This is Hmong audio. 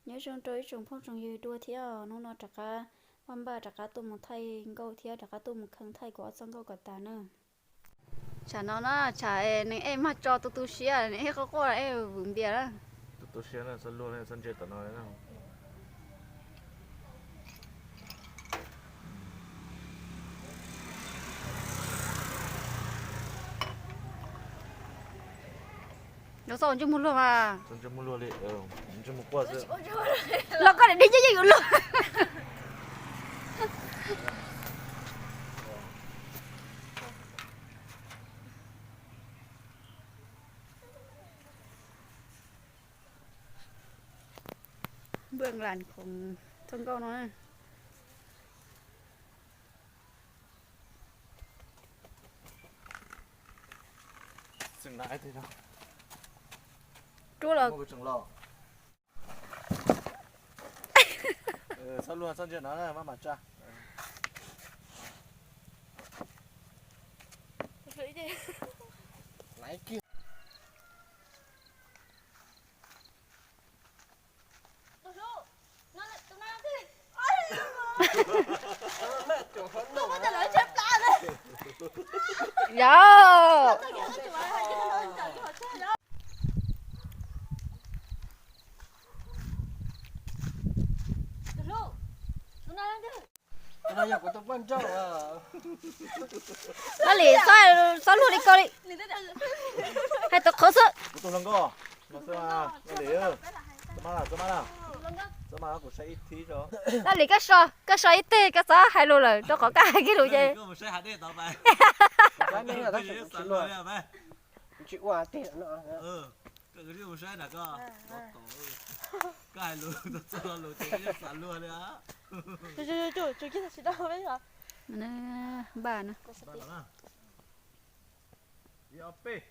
Nyob zoo rau ib tsoom phooj tsoom ywg dua thiab, hnub no rov qab, Vaj Npaj rov qab tuaj mus thaij nkauj thiab rov qab tuaj mus kheev thaij kuv ob txoj nkauj kom tas na. Tsam no na, tsam nws ej mag tso tu tu siab, nws ej quaj quaj ej vwm npias na. Tu tu siab na, txhob luag, txhob ntsia tom no. Los txhob ua ntsej muag luag mas. Los koj niam dej yeej yeej yuav luag. Npaj las khoom txoj nkauj no. Rub los. Txhob luag, txhob ntsia no, maj mam tsa. Yog. Laj Lis, txhob luag li koj li. Hais tau qhov xwb. Laj Lis, koj so, koj so ib teg koj txhob hais lus lawm rau qhov koj hais kiag lus ces. Npaj na. Ib ob peb.